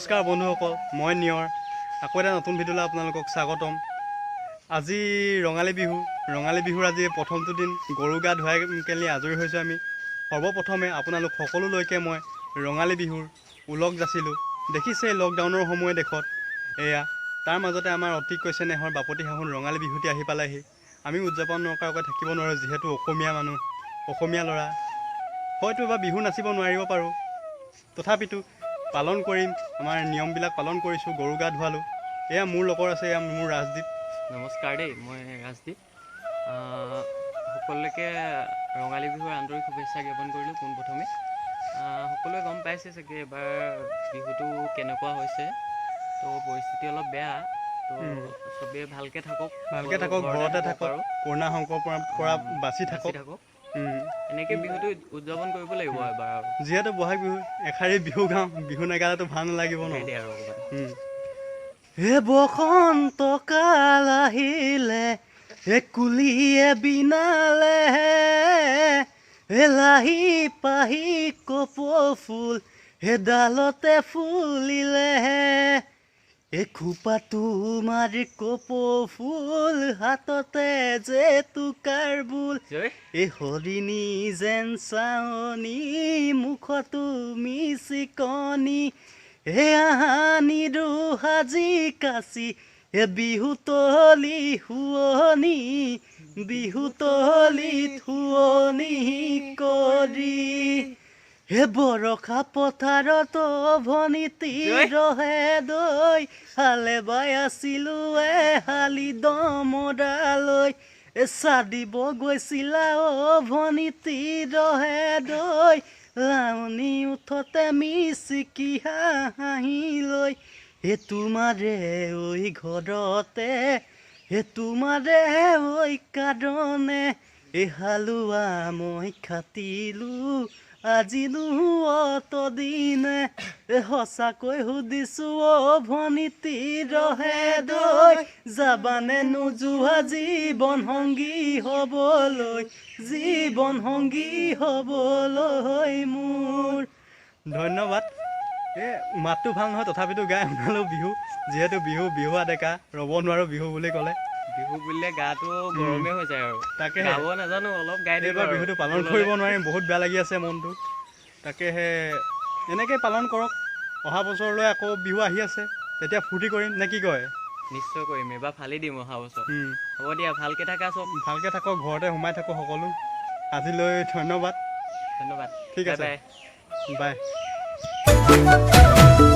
নমস্কাৰ বন্ধুসকল, মই নিয়ৰ। আকৌ এটা নতুন ভিডিঅ'লৈ আপোনালোকক স্বাগতম। আজি ৰঙালী বিহু। ৰঙালী বিহুৰ আজি প্ৰথমটো দিন। গৰু গা ধুৱাই মেলি আজৰি হৈছোঁ আমি। সৰ্বপ্ৰথমে আপোনালোক সকলোলৈকে মই ৰঙালী বিহুৰ ওলগ যাচিলোঁ। দেখিছেই, লকডাউনৰ সময় দেশত এয়া, তাৰ মাজতে আমাৰ অতিকৈ চেনেহৰ বাপতি সাহোন ৰঙালী বিহুটি আহি পালেহি। আমি উদযাপন নকৰাকৈ থাকিব নোৱাৰোঁ, যিহেতু অসমীয়া মানুহ, অসমীয়া ল'ৰা। হয়তো এবাৰ বিহু নাচিব নোৱাৰিব পাৰোঁ, তথাপিতো পালন কৰিম। আমাৰ নিয়মবিলাক পালন কৰিছোঁ, গৰু গা ধুৱালোঁ। এয়া মোৰ লগৰ আছে, এয়া মোৰ ৰাজদ্বীপ। নমস্কাৰ দেই, মই ৰাজদ্বীপ। সকলোকে ৰঙালী বিহুৰ আন্তৰিক শুভেচ্ছা জ্ঞাপন কৰিলোঁ পোনপ্ৰথমে। সকলোৱে গম পাইছে চাগে এইবাৰ বিহুটো কেনেকুৱা হৈছে। তো পৰিস্থিতি অলপ বেয়া, তো চবেই ভালকৈ থাকক। ভালকৈ থাকক, ঘৰতে থাকক, আৰু কৰোণা সংকটৰ পৰা বাচি থাকক। বাচি থাকক। এনেকৈ বিহুটো উদযাপন কৰিব লাগিব এবাৰ আৰু। যিহেতু বহাগ বিহু, এষাৰি বিহু গাওঁ। বিহু নাগালেতো ভাল নালাগিব ন? গাই দে আৰু অকণমান। হে বসন্ত কাল আহিলে, হে কুলিয়ে বিনালে, হে লাহি পাহি কপৌ ফুল হে ডালতে ফুলিলে, এ খোপা তোমাৰ কপৌ ফুল, হাততে জেতুকাৰ বোল, জয় এ হৰিণী যেন চাৱনি, মুখতো মিচিকনি, হে আহানিৰো সাজি কাচি, হে বিহু তলি শুৱনি, বিহু তলিত শুৱনি কৰি, হে বৰষা পথাৰত ভনীতি ৰহে দৈ হালে বাই আছিলো এহালি দমৰালৈ, এ চাদিব গৈছিলা অ ভনীতি ৰহে দৈ, লাৱনি উঠতে মিচিকি হাঁহি লৈ, হে তোমাৰে ঐ ঘৰতে, হে তোমাৰে ঐ কাৰণে এ হালোৱা মই খাটিলো আজিনো অতদিনে, এ সঁচাকৈ সুধিছো অ ভনীতি ৰহে দৈ, যাবানে নোযোৱা জীৱন সংগী হবলৈ, জীৱন সংগী হবলৈ মোৰ? ধন্যবাদ। এই মাতটো ভাল নহয়, তথাপিতো গাই শুনালোঁ। বিহু যিহেতু, বিহু বিহুৱা ডেকা, ৰ'ব নোৱাৰোঁ বিহু বুলি ক'লে। বিহু বুলিলে গাটো গৰমে হৈ যায় আৰু। তাকে। গাব নাজানো, অলপ গাই দিলোঁ এইবাৰ আৰু। বিহুটো পালন কৰিব নোৱাৰিম, বহুত বেয়া লাগি আছে মনটো। তাকেহে, এনেকৈ পালন কৰক। অহা বছৰলৈ আকৌ বিহু আহি আছে, তেতিয়া ফূৰ্তি কৰিম নে কি কয়? নিশ্চয় কৰিম, এইবাৰ ফালি দিম অহা বছৰ। হ'ব দিয়া, ভালকে থাকা চব। ভালকৈ থাকক, ঘৰতে সোমাই থাকোঁ সকলো। আজিলৈ ধন্যবাদ। ধন্যবাদ। ঠিক বাই। আছে। বাই। বাই।